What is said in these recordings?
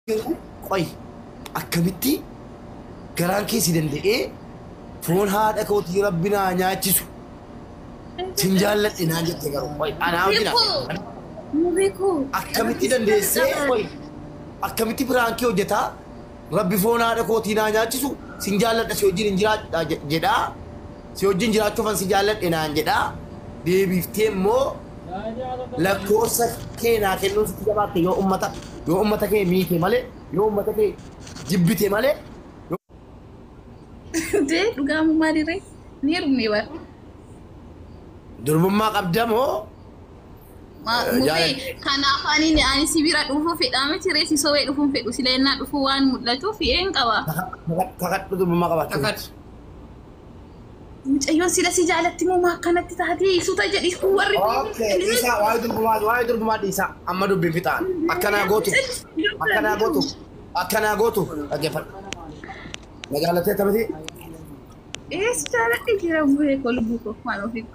Garuu qoy, akkamitti garaan kee si danda'ee foon haadha kootii Rabbi naa nyaachisu sin jaalladhe naan jette? Garuu qoy, anaa wajjin Beeku. Akkamitti dandeessee, qoy, akkamitti prank hojjetaa Rabbi foon haadha kootii naa nyaachisu sin jaalladha, si wajjin hin jiraadha jedhaa, si wajjin jiraachuufan si jaalladhe naan jedhaa, deebiftee immoo lakkoofsa kee naa kennuun sitti jabaatte? Yoo ummata kee miite malee, yoo ummata kee jibbite malee. Dee, dhugaamu maalirree? Ni heerumne bara. Durbummaa qabda moo? Mubee, kanaaf ani si bira dhufuu fedhaa miti ree? Si sobee dhufuun fedhu sila ennaa dhufuu waan mul'atuuf een qaba. Kakadhu, durbummaa qabaachuu. Kakadhu. Mucayyoon sila si jaalatti moo maa akkanatti taatee suuta jedhi kun warri. Okay, dhiisaa, waa'ee durbummaa dhiisaa. Amma dubbiin fixaan. Akkanaa gootu. Akkanaa gootu. Akkanaa gootu. Dhaggeeffadhu. Na jaallattee taphati? Ee, si jaaladhe jira, mubee koo, lubbuu koo, waan ofii.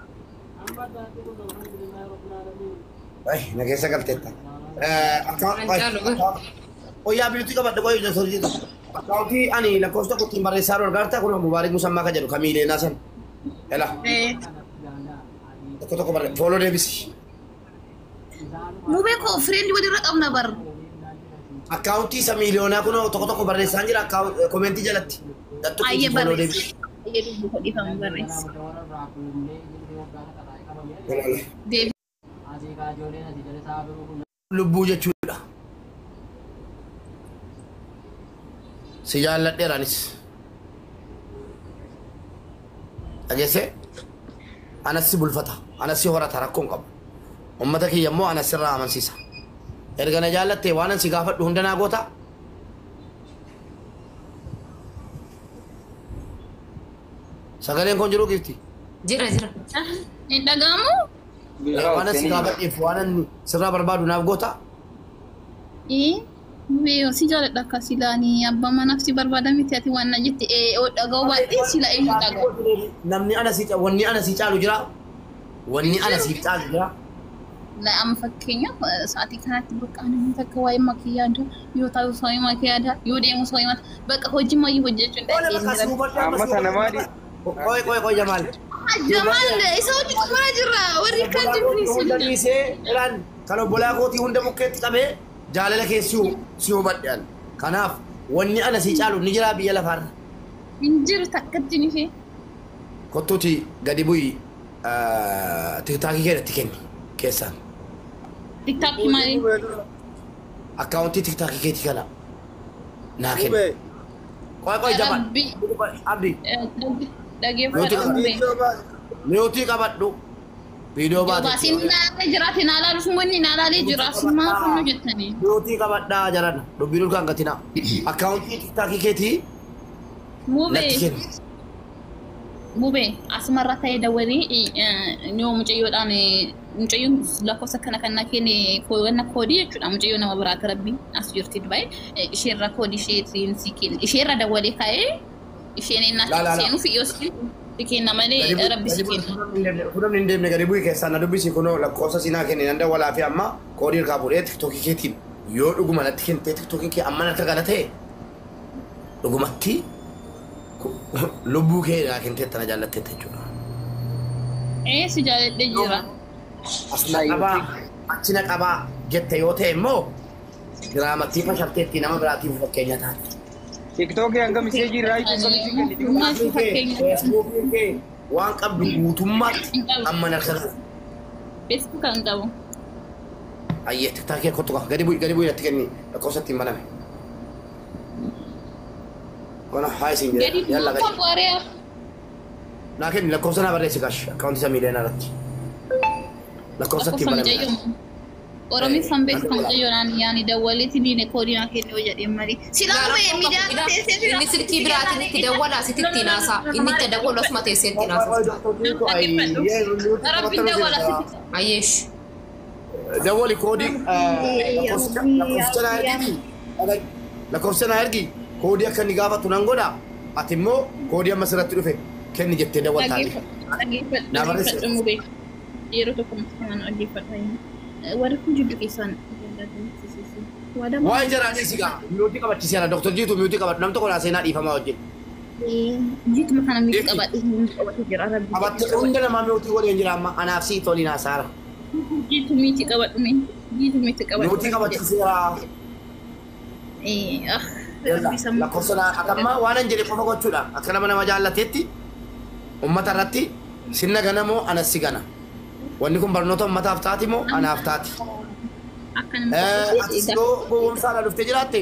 Ay, na keessa galteetta. Caalu bara. Qoyyaa biyyuutti qabadhe, qoyyaa ija soojii tokko. Akkaawuntii ani lakkoofsa tokko ittiin barreessaa jiru argaartaa? Kun Mubaarik Musammaa kan jedhu kamiileenaa san. Ela tokko tokko barree follow deebisi. Mubee koo, friend walirra qabna bar. Akkaawuntii isa miiliyoonaa kun tokko tokko barreessaan jira comment jalatti. Dattu Ayyee, follow barreessi. deebisi. Ayyee, lubbuu koo, dhiifama, barreessi. Deebi. Lubbuu jechuudha. Si jaalladheera anis. Dhageessee? Anas si bulfata, anas si horata, rakkoon qabu. Uummata kiyya immoo anas sirraa amansiisa. Erga na jaallattee waan an si gaafadhu hunda naa goota. Sagaleen kun jiru, giifti? Jira, jira. Hin dhaga'amu? Waan an si gaafadheef waan an sirraa barbaadu naaf goota. Ee, si jaaladha akka silaanii abbaa manaaf si barbaada miti? Ati waan na jette ee dhaga'uu baadhee sila eenyu dhaga'u. Namni ana si wanni ana si caalu jira. Wanni ana siif caalu jira. La, amma fakkeenyaaf sa'aatii kanatti bakka namni takka waa'ee makiyyaada yoo taa'u waa'ee makiyyaada, yoo deemu waa'ee bakka hojii mayyuu hojjechuu hin dandeenye. Amma sana maali? Qoy, qoy, qoy, Jamaal. Jamaal, isa hojii xumura jirra, warri kan jibbisiisu. Hunda dhiisee ilaan kan obbolaa kootii hunda bukkeetti qabee jaalala kee si hubadhe an. Kanaaf wanni ana si caalu ni jira biyya lafaarra? Hin jiru takkatti ni fee. Kottuuti gadi bu'i, TikTokii keetti kenni keessaan. TikTokii maali? Akkaawuntii TikTokii keetii kana naa kenni. Qoy, qoy, Jamaal. Rabbi. Abdi. Dhageeffadhu. Mute qabadhu. Viidiyoo baate. Baasiin naalaalee jiraate naalaaluuf wanni naalaalee jira asumaa kunnu jettanii. Mute qabadhaa jaran. Dubbiin ulkaan gatinaa. Akkaawuntii TikTokii keetii natti Mubee. kenni. Mubee, asumarra ta'ee dawwalii yoo mucayyoodhaan, mucayyoon lakkoofsa kana kan na kenne wanna koodii jechuudha, mucayyoo nama biraati, rabbi as jirti Dubaay, isheerra koodii isheetiin si kenna, isheerra dawwalee kaa'ee isheen La, la, la. seenuuf yoo si kenna malee rabbi si kenna. Kun hin deemne, gadi bu'i, keessaan na dubbisi. Kunoo lakkoofsa sinaa kenne, nan dawwalaa fi amma koodii irraa fuudhee TikTokii keetiin yoo dhuguma natti kentee, TikTokiin kee amma natti gala ta'e, dhugumatti lubbuu kee naa kenteetta, na jaallatteetta jechuudha. Ee, si jaaladhee jira. As na qabaa, achi na qabaa jette yoo ta'e immoo diraamattii fashalteetti nama biraatiif fakkeenya taate. TikTokii hanga message irraa hiikuu akkamitti kenniti? Maal fakkeenya? Feesbuukiin kee waan qabdu guutummaatti Hin qabu. amma narka gala. Facebook kan qabu. Ayyee, TikTokii kottu qaba. Gadi bu'i, gadi bu'i, natti kenni lakkoofsa ittiin baname. Kana haa isin jedhe. Gadi Yalla, gadi. bu'uu waaree. Naa kenni lakkoofsa, naa barreessi kaash akkaawuntii isa miiliyoona irratti. Lakkoofsa ittiin Lakkoofsa baname. mucayyoo. Oromiffaan beeku kan mucayyoodhaan yaani dawwaleetti diine koodii naa kenne yoo jedheen malee. Silaa mubee miidiyaa teessee. Inni silkii biraatiin itti dawwalaa sitti ittiin haasaa. Inni itti dawwalu asuma teessee ittiin haasaa. Rabbiin dawwala sitti. Ayyeesh. Dawwali koodii lakkoofsa naa ergiti. Lakkoofsa naa ergi, koodii akka inni gaafatu nan godha. Ati immoo koodii amma sirratti dhufe kenni jettee dawwaltaati. Dhaggeeffadhu, Naa barreessi. dhaggeeffadhu mubee. Yeroo tokko kanaan dhaggeeffadhu. Warri kun jidduu keessaan. Waa'ee jaraan sigaa mute qabachiiseera. Dr. Jiitu mute qabadhu. Nam tokko seenaa dhiifamaa wajjin. Jiituma kana mute qabadhu qabatu jira rabbi. Qabatte hunda namaa mute godheen jira amma anaaf sii toliin haasaara. Jiitu mute qabadhu mee. Jiitu mute qabadhu. Mute qabachiiseera. Lakkoofsa akamma waan an jedhe qofa gochuudha. Akka nama nama jaallateetti uummata irratti sinna gana moo anas si gana. Wanni kun barnoota uummataaf taati moo anaaf taati? Atis yoo gowwoomsaadhaan dhuftee jiraatte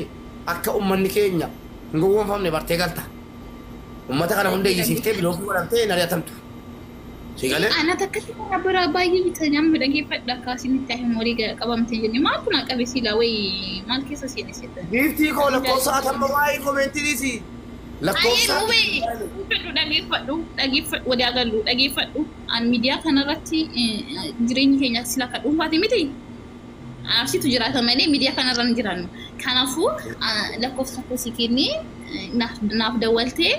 akka uummanni keenya hin gowwoomfamne bartee galta. Uummata kana hunda iyyisiiftee block godhamtee hin ari'atamtu. Si galee? Ana takkatti karaa biraa baay'ee bitaa namni dhageeffadha akkaasinitti himu walii qabamte jenne maaltu naa qabe siilaa wayii maal keessa seene seetan. Giiftii koo lakkoofsa atamma waa'ee commentiinis lakkoofsa. Dhageeffadhu dhageeffadhu dhageeffadhu walii agallu dhageeffadhu an miidiyaa kanarratti jireenyi keenya sila akka dhuunfaati miti. Arsitu jiraata malee miidiyaa kanarra hin jiraannu. Kanaafuu lakkoofsa kosii kennee naaf dawwaltee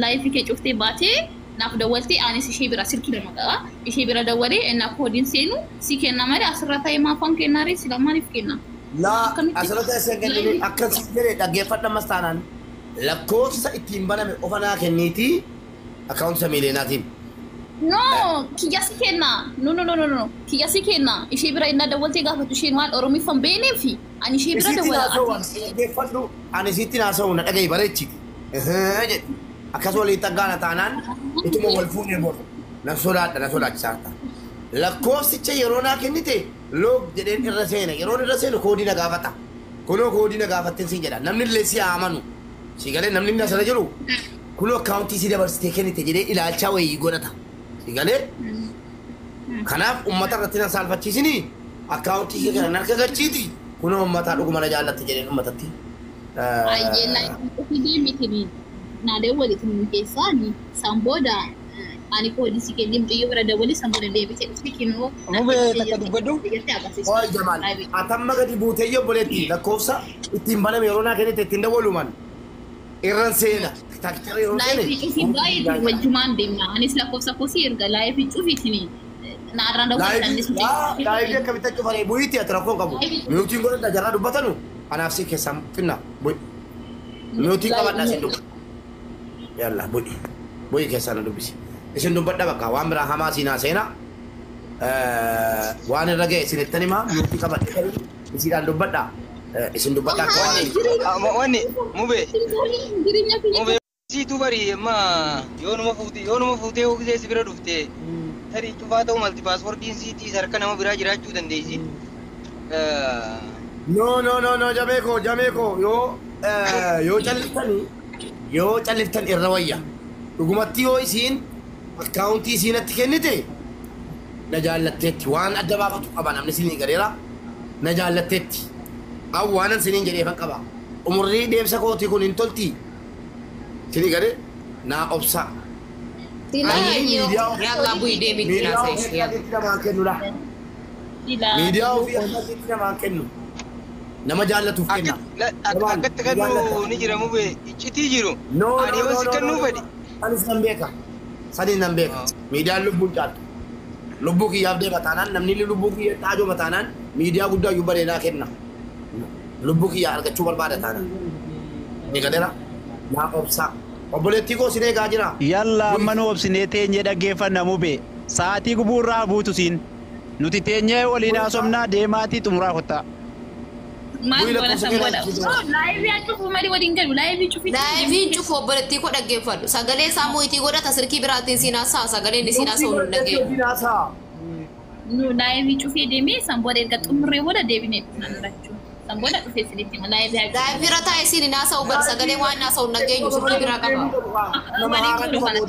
live kee cuftee baatee naaf dawwaltee anis ishee bira silkii lama qaba. Ishee bira dawwalee innaa koodiin seenu si kenna malee asirra ta'ee maafaan kennaa ree sila maaliif kenna? Laa asirra ta'ee seen kennine akkas jedhee dhaggeeffadha ammas taanaan lakkoofsa ittiin baname qofa naa kenniitii akkaawuntii miileenaatiin. No, kiyya si kenna. No, no, no, no, no. Kiyya si kenna. Ishee bira innaa dawwaltee gaafatu isheen waan Oromiffan beekneefi ani ishee bira dawwala. Dhaggeeffadhu ani sitti haasa'u na dhagahi bareechiti. Jedhe akkas waliin xaggaana taanaan ituma wal fuunee bor na sodaadha na sodaachisaa ta'a. Lakkoofsicha yeroo naa kennite loog jedheen irra seena yeroon irra seenu koodii na gaafata. Kunoo koodii na gaafatteen siin jedha namni illee si amanu si galee namni inni asirra jiru kunoo akkaawuntii si dabarsitee kennite jedhee ilaalchaa wayii godhata. Si galee kanaaf uummata irratti na saalfachiisinii akkaawuntii kee kana harka galchiiti kunoo uummataa dhuguma na jaallatte jedheen uummatatti. Ayyee ofii deemiti naa dawwaliti keessaa san booda ani poolisii kennee mucayyoo bira dawwalee san booda deebitee dhufte kinoo. Mubee takka dubbadhu. Waay Jamaal atamma gadi buutee obboleetti lakkoofsa ittiin baname yeroo naa kennite ittiin dawwaluman irran seena. Live cufii baay'ee wajjumaan deemna. Anis lakkoofsa kosii erga live cufiitiin naarraan dawwaltanis. Live akkamitti akka cufanii bu'iitti ati rakkoon qabu. Muteiin godhadha jarraa dubbatanu anaaf si keessaa finna bu'i. Mute qabadha isin dubbadha. Yalla bu'i. Bu'i keessaa na dubbisi. Isin dubbadha bakka waan biraa hamaa siinaa seenaa. Waan irra ga'e isinittan himaa mute qabadha. Isiidhaan dubbadha. Isin dubbadha akka waan. Wanni mubee. Mubee. Siituu bari amma yoonuma fuutee hoogisee si bira dhufte tarii cufaa ta'u malti passwordiin siitii harka nama biraa jiraachuu dandeessi. No no no no jamee koo jamee koo yoo yoo calliftan yoo calliftan irra wayya dhugumatti yoo isiin akkaawuntii isiinatti kennite na jaallatteetti waan adda baafatu qaba namni isinii galeera na jaallatteetti an waanan isiniin jedheefan qaba umurrii deemsa kootii kun hin toltii. Sini gade naa obsa. Yalla bu'i deemitti naasa'e. Namaan kennudha. Miidiyaa ofii akkasitti namaan kennu. Nama jaallatuuf kenna. Akkatti kennu ni jira mubee iccitii jiru. Ani yoo si kennuu fedhi. Anis nan beeka. Saniin nan beeka. Miidiyaan lubbuun caaltu. Lubbuu kiyyaaf deema taanaan namni lubbuu kiyya taajoma taanaan miidiyaa guddaa iyyuu bareedaa kenna. Lubbuu kiyyaa argachuu barbaada taanaan. Ni gadeera. Naa obsa. Obboleettii koo sin eegaa jira. Yalla amma nu obsinee teenyee dhaggeeffanna mubee. Sa'aatii gubuurraa buutu siin. Nuti teenyee waliin haasofnaa deemaatii xumuraa kottaa. Maal goona san booda? Live cufu malee waliin galu live cufi. Live cufu obboleettii koo dhaggeeffadhu. Sagalee isaa mute godhata silkii biraatiin siin haasa'a sagaleen isiin haasa'u nu dhaggeeffu. Nu live cufee deemee san booda erga xumurree booda deebinee dhufna jechuudha. San booda dhufee isinitti hima live haa Live irra taa'e siin hin haasa'u bar sagalee waan haasa'u hin dhageenyu silkii biraa qaba. Waliin galu kana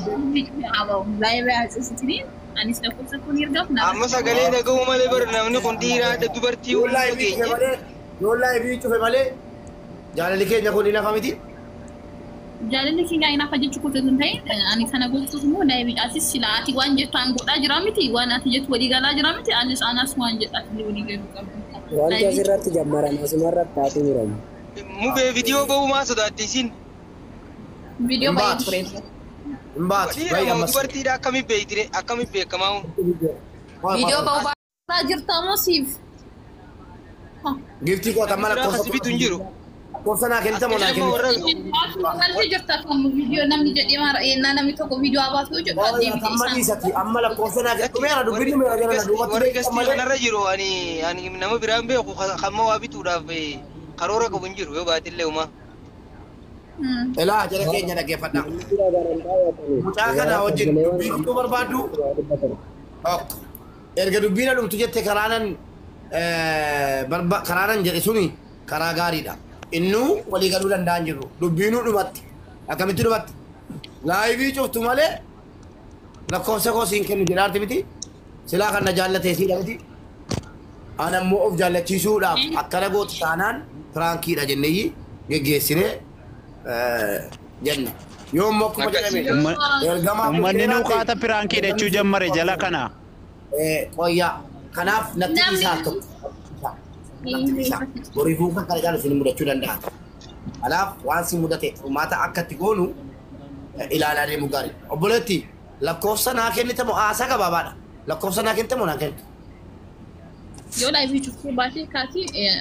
live haa cufutiniin anis lakkoofsa kun ergaaf naa. Amma sagalee dhaga'uu malee bar namni kun dhiiraa dubartii Yoo live cufe malee jaalalli keenya kun hin hafa miti. Jaalalli keenya hin hafa jechuu qofa osoo hin ta'in ani kana gochuuf immoo live asis sila ati waan jettu an godhaa jira miti waan ati jettu walii galaa jira miti anis anas waan jedhu ati walii galuu qabdu. Wanti asirratti jammarame asumarratti haa xumuramu. Mubee viidiyoo ba'uu maa sodaatte isin? Viidiyoo baay'ee ture. Hin baatu. Dhiira moo dubartiidha akkamitti beektire akkamitti beekamaa? Viidiyoo ba'uu baay'ee. Jirta moo siif? Giftii koo tamma Biraa lakkoofsa kasi bitu hin jiru. Lakkoofsa naa kennita moo naa Akkasuma kennita? warra Malte jirta kan viidiyoo namni jedhee maara ennaa namni tokko viidiyoo abaatu jedhu deebite Amma isaan. dhiisati amma lakkoofsa naa kennita. Dhumeera dubbiin dhumeera jala duubatti warri deebita gastii malee. kanarra jiru ani nama biraan beeku hamma waa bituudhaaf karoora qabu hin jiru yoo baatillee uumaa. Ilaa jara keenya dhaggeeffadhaa. Mucaa kana wajjin dubbii fixuu barbaaddu tokko. Erga dubbiin dhumtu jette karaanan karaanan jedhe suni karaa gaariidha. Innuu walii galuu danda'an jiru. Dubbiinuu dhumatti. Akkamitti dhumatti? Laayivii cuftu malee lakkoofsa koo siin kennu jedhaarti miti. Silaa kan na jaallatee siidha miti. Ana immoo of jaallachiisuudhaaf akkana gootu taanaan piraankiidha jenneeyyi geggeessinee jenna. Yoo immoo akkuma jedhame ergamaa Uummanni nu kaata piraankiidha jechuu jammare jala kana. Qoyyaa kanaaf natti dhiisaa tokko. Natti dhiisaa. Boriifuu kan kana caalu isin mudachuu danda'a. Kanaaf waan si mudate furmaata akka itti goonu ilaalaa deemu gaarii. Obboleetti lakkoofsa naa kennite moo haasaa gabaabaadha. Lakkoofsa naa kennite moo naa kennite? Yoo laayivii cuftee baatee kaati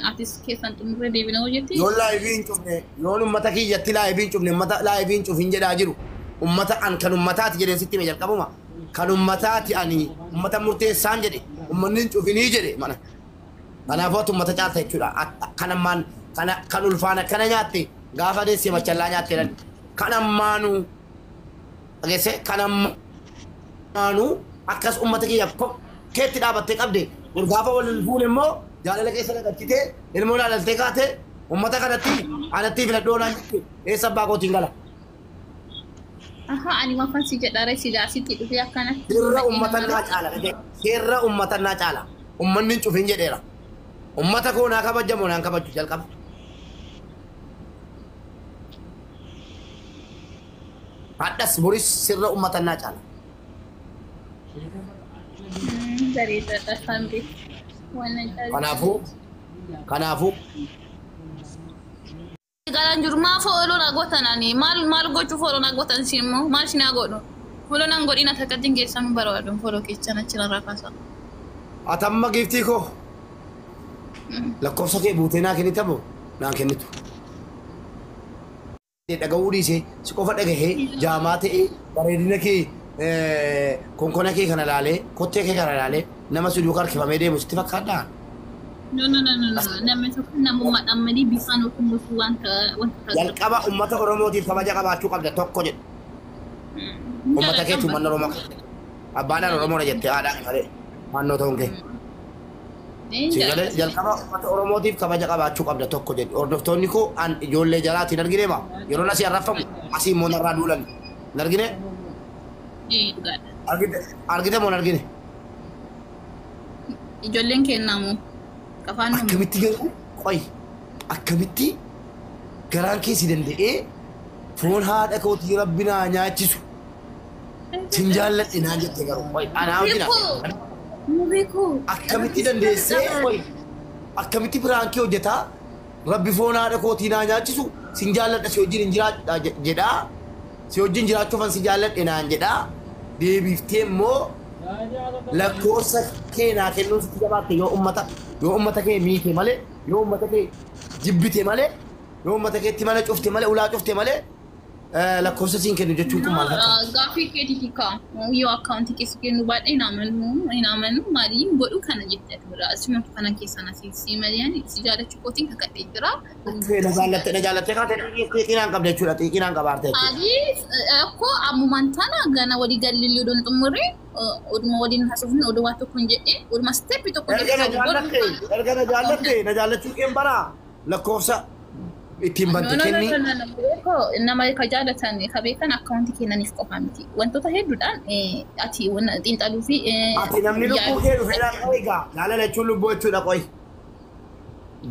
atis keessan xumurree deebina hojjetti. Yoon laayivii hin cufne yoon uummata kiyyatti laayivii hin cufne uummata laayivii hin cufin jedhaa jiru. Uummata an kan uummataati jedheen sitti hime jalqabuma. Kan uummataati ani uummata murteessaan jedhe uummanni hin cufinii jedhe mana. Kanaafuu ati uummata caalta jechuudha. Kan ammaan kana kan ulfaan akkana nyaatte gaafa deessee machallaa nyaatte jedhan. Kan ammaanuu dhageesse kan ammaanuu akkas uummata kiyya keetti dhaabattee qabde gaafa wal fuune immoo jaalala keessa naqachitee ilmoo laalaltee kaate uummata kanatti anatti filadhoo naan jette eessa abbaa kootiin gala. Aha ani waan si jedha reessi jaarsitti dhufee akkanatti. Seerra uummata naa caala. Seerra uummata naa caala. Uummanni hin cufin jedheera. Uummata koo naa kabajamoo naan kabaju jalqaba. Hadhas boris sirra uummata naa caala. Bareedaadha sambii. Waan ajaa'iba. Kanaafuu Galaan jiru maa fooloo na gootan ani maal maal gochuu fooloo na gootan isin immoo maal isin haa godhu fooloo nan godhin akka akkatti geessan barbaadu fooloo keessan achi irraa kaasa. Atamma giiftii koo lakkoofsa kee buutee naa kennita moo naan kennitu? Dhaga'uu dhiisee si qofa dhagahee jaamaa ta'ee bareedina kee konkona kee kana laalee kottee kee kana laalee nama si duukaa harkifamee deemu sitti fakkaadhaa? No no no no no namni tokko namummaadhaan malee bifaan yookiin gosa wanta wanta Jalqaba uummata Oromootiif kabaja qabaachuu qabda tokko jedhu. Uummata keetti uummanni Oromoo abbaadhaan Oromoodha jettee haadhaan malee naannoo ta'uun kee. Sigalee jalqaba uummata Oromootiif kabaja qabaachuu qabda tokko jedhu. Hordoftoonni koo an ijoollee jalaatiin argine ma yeroo asii arraffamu asii immoo narraa duulan. Hin argine? Argite moo hin argine? Ijoolleen kennamu qafaan nu Akkamitti garuu qoy akkamitti garaan kee si danda'ee foon haadha kootii rabbi naa nyaachisu sin jaalladhe naan jette garuu qoy anaa hojii Nu beeku. Akkamitti dandeessee qoy akkamitti piraankii hojjetaa rabbi foon haadha kootii naa nyaachisu sin jaalladha si wajjin hin jiraadha jedhaa si wajjin jiraachuufan si jaalladhe naan jedhaa deebiftee immoo lakkoofsa kee naa kennuun sitti jabaatte yoo ummata kee miite malee yoo ummata kee jibbite malee yoo ummata keetti mana cufte malee ulaa cufte malee lakkoofsa siin kennu jechuun kun maal fakkaata? Gaaffii keetiiti kaa yoo akkaawuntii keessa kennu baadhee hin amanu hin amanu maaliin godhu kana jettee tura asumatu kana keessa na si malee si jaalachuu kootiin kakadhee jira. Na jaallatte na jaallatte kaate xiiqinaan qabda jechuudha xiiqinaan qabaarte jechuudha. Maaliif akkoo ammumaan tana gana walii galli oduun xumurre oduma waliin haasofne oduu waa tokko hin jedhee oduma steeppi tokko Erga na jaallatte erga na jaallatte na jaallachuu keen baraa lakkoofsa ittiin bante kenni. Nama ka jaalatan ka beekan akkaawuntii kennaniif qofa miti. Wantoota hedduudhaan ati xiinxaluu fi Ati namni lubbuu kee dhufee dhaan eegaa jaalala jechuun lubbuu jechuudha qoy.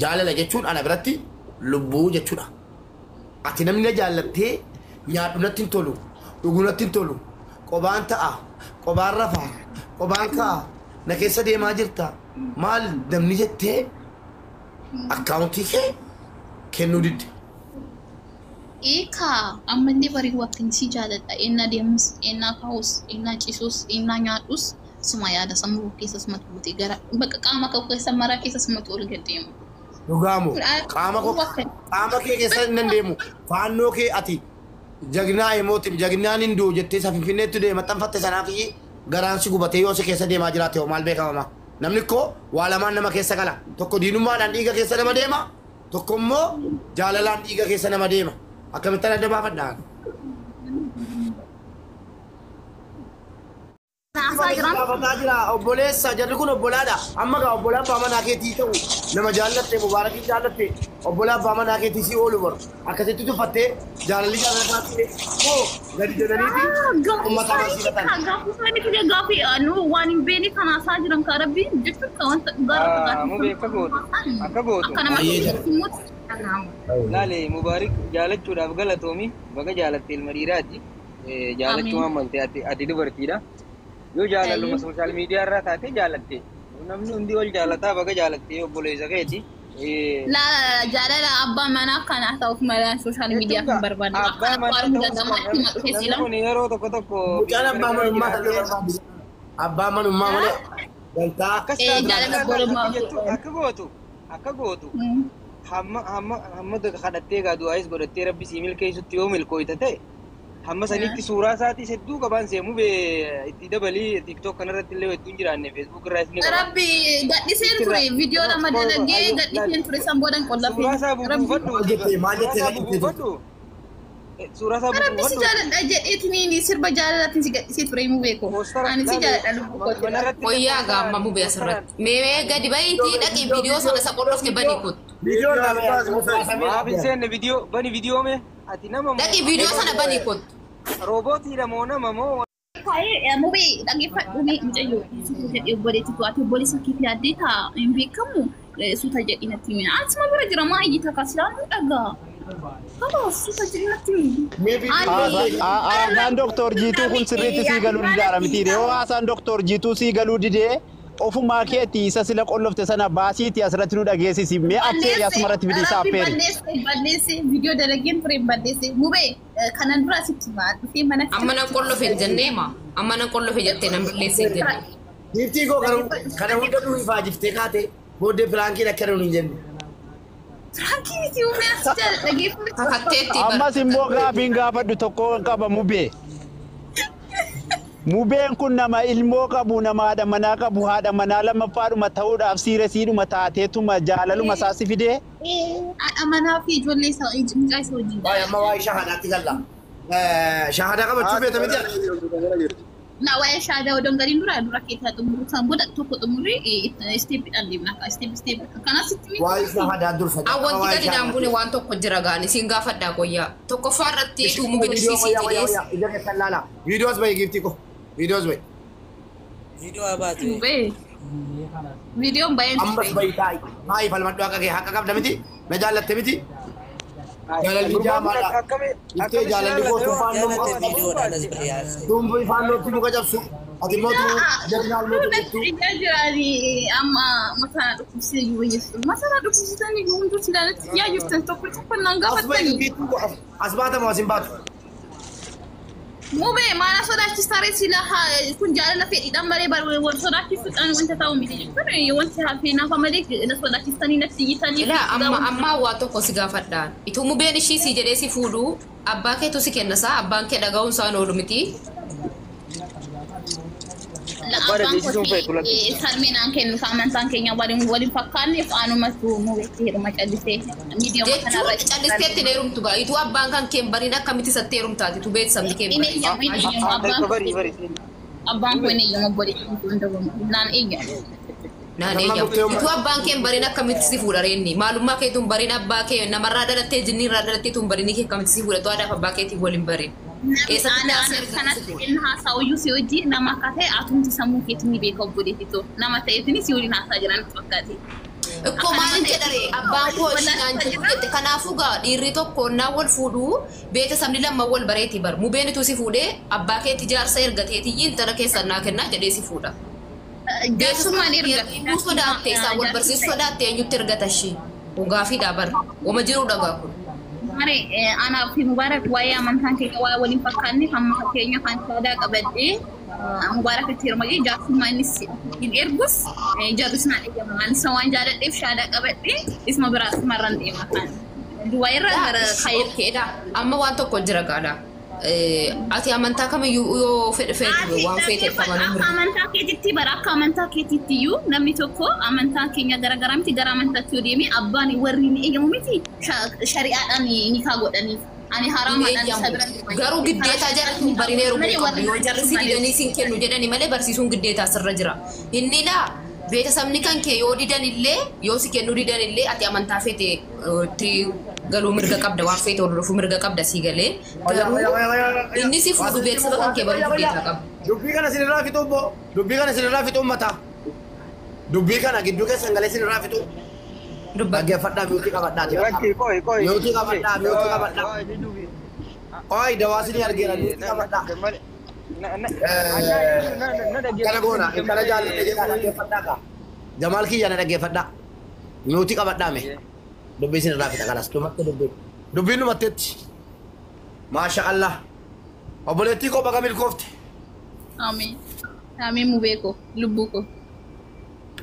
Jaalala jechuun ana biratti lubbuu jechuudha. Ati namni na jaallattee nyaadhu natti hin tolu, dhuguu natti hin tolu, qobaan ta'a, qobaan rafa, qobaan ka'a, na keessa deemaa jirta. Maal namni jettee akkaawuntii kee kennuu didde. Eekaa ammallee bareedu akkan si jaaladha. Ennaa deemus, ennaa kaa'us, ennaa ciisus, ennaa nyaadhus suma yaada sammuu keessa sumatu buute gara bakka qaama koo keessa maraa keessa sumatu ol gad deemu. Dhugaamu qaama koo qaama kee keessa hin dandeemu faannoo kee ati jagnaa himootim jagnaan hin du'u jettee isa finfinneetti deema maxxanfatte sanaaf garaan si gubatee yoo si keessa deemaa jiraate hoo maal beekamama. Namni koo waa lamaan nama keessa gala tokko diinummaadhaan dhiiga keessa nama deema tokko immoo jaalalaan dhiiga keessa nama deema akkamittan adda baafadhaan. Haasaa jiran. Gaafataa jira obboleessa jarri kun obbolaadha amma gaa obbolaa abbaa manaa keetii ta'u nama jaallatte mubaarakii jaallatte obbolaa abbaa manaa keetii si oolu baru akkasitti tuffattee jaalalli jaalalataa ta'e koo gadi jedhaniiti uummata amansiifatan. Gaaffii isaanii gaaffii nu waan hin beekne kan haasaa jiran kan rabbi jechuun kan wanta dhugaa Mubee akka gootu akka gootu Akka nama immoo laale mubaarik jaalachuudhaaf galatoomi baga jaalatte ilma dhiiraati jaalachuu waan malte ati dubartiidha yoo jaalaluma sooshaal miidiyaa irraa taate jaalatte namni hundi ol jaalataa baga jaalatte obboleessa keeti. La jaalala abbaa manaa kana ta'uuf malee sooshaal miidiyaa kan barbaadu. Abbaa manaa ta'uuf namni kun yeroo tokko tokko Mucaan abbaa manummaa ta'uu barbaadu. Abbaa manummaa malee dantaa akkas Jaalala taatu akka gootu akka gootu hamma hamma hamma kadhattee gaa du'aayis godhattee rabbi sii milkeessutti yoo milkooyta ta'e hamma sanitti suuraa isaatis hedduu qabaan seemu bee itti dabalii tiktok kanarratti illee hedduun jiraanne feesbuuk irraa isin qaba. Rabbi gadhiseen ture viidiyoo lama dalagee gadhiseen ture san boodan qollafee. Suuraa isaa bubuufadhu. Maal jettee maal Suuraa jettee isaa bubuufadhu. Suuraa isaa Rabbi si bubuufadhu. jaaladha jedheetiniin sirba jaalalaatiin si gadhisee ture himuu beeku. Ani si jaaladha lubbuu kooti. Wayyaa gaamma mubee asirratti. Mee gadi bahiitii dhaqii viidiyoo sana isa qollofte banii kottu. Viidiyoon Maaf hin seenne viidiyoo bani viidiyoo mee ati nama moo Dhaqii viidiyoo sana banii kottu. roobootiidha moo nama moo Kaayee mubee dhaggeeffadhu mee mucayyoo suuta jedhee obboleetti to'ate obboleessa keetii yaaddee taa hin beekamu suuta jedhii natti himi. Asuma bira jira maa iyyita kaasilaan nu dhagaa. Kabaas suuta jedhii natti himi. Haasaan Doktor Jiituu kun sirriitti sii galuu didaara miti. Yoo haasaan Doktor Jiituu sii galuu didee ofumaa keetii isa sila qollofte sana baasiitii asirratti nu dhageessisi. Mee affeeri asumarratti fidi isa affeeri. Balleesse balleesse viidiyoo dalageen ture balleesse mubee kanan dura sitti maa dhufee mana Amma nan qollofe hin jennee maa? Amma nan qollofe jettee nan balleesse hin jennee. Giiftii koo garuu kana hunda durii ifaajiftee kaate booddee piraankiin akka nuun hin jenne. Firaankii miti mubee as jala dhageeffatu. Kakatteetti bara. Ammas immoo gaafiin gaafadhu tokko kan qaba mubee. Mubeen kun nama ilmoo qabu, nama haadha manaa qabu, haadha manaa lammaffaadhuma ta'uudhaaf siiresiidhuma taateetuma jaalaluma isaa si fidee. Haadha manaa fi ijoollee isaa mucaa isa wajjin. Waa'ee amma waa'ee shahadaatti galla. Shahadaa qabachuu feeta miti? Na waa'ee shaadaa odoon galiin dura dura keessaa xumuru san booda tokko xumurri isteeppiidhaan deemna akka isteep isteep kanaaf sitti miti. Waa'ee shahadaa dursa. Wanti gadi naan bune waan tokko jira gaani siin gaafadhaa qoyyaa. Tokkoffaa irratti tuu mubeen ishii sii jedhees. Ija keessan laala. Viidiyoos bahi giiftii koo. Viidiyoos bahi. Viidiyoo haa baatu. Mubee. Viidiyoon baay'een Ammas bahi taa'i. Taa'i falmadhu akka kee haqa qabda miti? Na jaallatte miti? Jaalalli jaamaadha. Iftee jaalalli koo tun faannoo muka Jaalatte viidiyoodhaan as bahee haasa'e. Tun faannootti muka cabsu. Ati immoo tun jabinaan mootu jettu. Ijaa jiraani amma mataa dhukkubsee iyyuu wayyeessu. Mataa dhukkubsitanii iyyuu hunduu silaalatti yaa jirtan tokko tokko naan As bahi gaafattanii. giiftuu koo as baatamoo as hin baatu. Mubee maala sodaachisaa ree sila kun jaalala fedhiidhaan malee wal sodaachisuudhaan wanta ta'u miti jechuun wanti hafee naafa malee na sodaachistanii natti iyyitanii. Ilaa amma ammaa waa tokko si gaafadhaan. Ituu mubeen ishii sii jedhee si fuudhu abbaa keetu si kennasaa abbaan kee dhaga'uun isaan oolu miti. Abbaan kooti sarmeen kennu amantaan keenya waliin waliin fakkaanneef anumatu mubeetti heeruma callisee miidiyaa Jechuun callisteetti hin heerumtu gaa. Ituu abbaan kan kee hin bariin akkamitti isatti heerumtaati? Ituu beeksifamni kee hin Inni bariin. eeyyamu inni eeyyamu abbaan Bari bari. abbaan kun eeyyamu obboleettiin kun hundabamu naan eeyyamu. Naan eeyyamu. Ituu abbaan kee hin bariin akkamitti si fuudha reenni? Maalummaa keetu hin bariin abbaa kee namarraa dhalattee jinniirraa dhalattee tu hin bariin kee akkamitti si fuudha? Tu aadaaf abbaa keetiin wal hin bariin. Eessatti taasisa erga si Kanatti fuudha? inni haasa'u si hojii nama akka ta'e atumti sammuu keetiin ni beeka obboleettitoo nama ta'eetiin si waliin haasaa jiran fakkaate. Ikkoo maalin jedhare abbaan koo ishinaan jedhu jette kanaafuu gaa dhiirri tokko naa wal fuudhuu beeta sabni lama wal bareeti bar mubeen utuu si fuudhee abbaa keetti jaarsa ergateetii intala keessan naa kennaa jedhee si fuudha. Jaarsummaan erga. Heerumuu sodaatte isaan wal barsiisuu sodaatte eenyutti ergata ishii gaafiidha bar wama jiruu dhagaa kun. Mare anaa fi Mubaarak waa'ee amantaan keenya waa'ee waliin fakkaanne hamma fakkeenya kan saadaa qabadhee Mubaarak itti heeruma jee jaarsummaa innis hin ergus jarris naan eeyyama. Ani isa waan jaaladheef shaadaa qabadhee isuma biraa isumarraan deema kan. Dubaay irraa gara Kaayir. Keedha. Amma waan tokko jira gaadha. Ati amantaa kamiyyuu yoo fedhe feetu waan feete qabanuu Akka amantaa keetitti bara akka amantaa keetitti iyyuu namni tokko amantaa keenya garaagaraa miti gara amantaatti yoo deeme abbaan warri ni eeyyamu miti shari'aadhaan nikaa godhaniif. Ani haraamaadhaan isa bira deema. Garuu giddeetaa jarri kun barineeru qabdu yoo jarri si didanii sin kennu jedhani malee barsiisuun giddeetaa sirra jira. Inni laa beeksisni kan kee yoo didan illee yoo si kennu didan illee ati amantaa feete itti galuu mirga qabda waan feete hordofuu mirga qabda sii galee. Garuu inni si fuudhu beeksisa kan kee baruu giddeetaa qaba. Dubbii kana isinirraa fixu obbo. Dubbii kana isinirraa fixu ummata. Dubbii kana gidduu keessan galee isinirraa fixu. Dubbadhu. Dhaggeeffadhaa mute qabadhaa. Lakki qoy qoy. Mute qabadhaa mute qabadhaa. Qoy dawaa isinii argeera mute qabadhaa. Kana goona kana jaalladhe jedhaa dhaggeeffadhaa kaa. Jamaal kiyya na dhaggeeffadhaa. Mute qabadhaa mee. Dubbii isinirraa fixa kanas dhumatte dubbiin. Dubbiin dhumatteetti. Maasha Allah. Obboleettii koo baga milkoofte. Ameen. Ameen mubee koo lubbuu koo.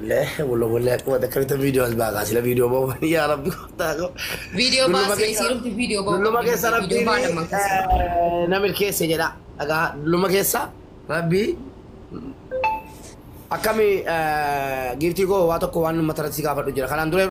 lee wala wala akkuma takka viidiyoo as baagaa sila viidiyoo bahuun yaa rabbi kottaa koo. Viidiyoo baasee isiirumti viidiyoo bahu. Dulluma keessa Viidiyoo rabbiin baadhaman keessa. na milkeesse jedha. Dhagaa dulluma keessa rabbii akkami giiftii koo waa tokko waan uummata irratti si gaafadhu jira. Kanaan dura